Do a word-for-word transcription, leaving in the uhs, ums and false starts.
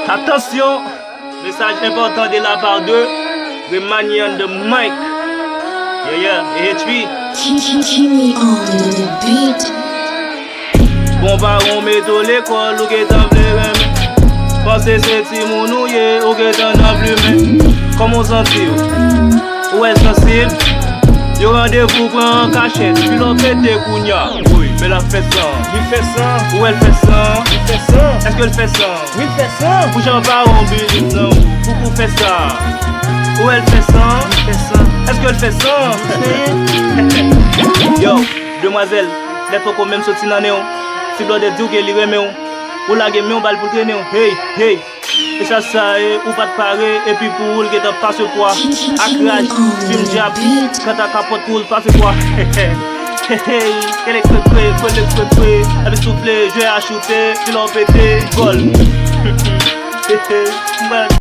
Attention, message important de la part de Remanian the Mike. Yeah, yeah, A H P. Kenny on the beat. Bon, paran w mete w lekòl, ou gentan vle renmen. Panse se timoun ou ye, ou gentan nan plimen. Kòman w santi w? Ou wè l sansib? Yo randevou pran an kachèt, pi lò pete kounya. Woy, men l ap fè san. Li fè san. Ou wè l fè san. Li fè san. Èske l fè san? Wi, l fè san. Pou jan paran w bizin nan ou, pou pou fè sa. Ou wè l fè san. Li fè san. Èske l fè san? Yo, demwazèl, lè fòk ou menm soti nan nen w. Si blòdè di w ke li renmen w, ou lage men w ba l pou l trennen w. Hey, hey. E sa sa ye, ou pa t pare, epi pou ou l gentan pase pwa. Ak raj, fim dyab, kanta kapòt pou l pase pwa. Hey, hey, kele kwekwe, kole kwekwe, epi soufle, jwe a choute, pi lò pete, gòl. Hey, hey, m pral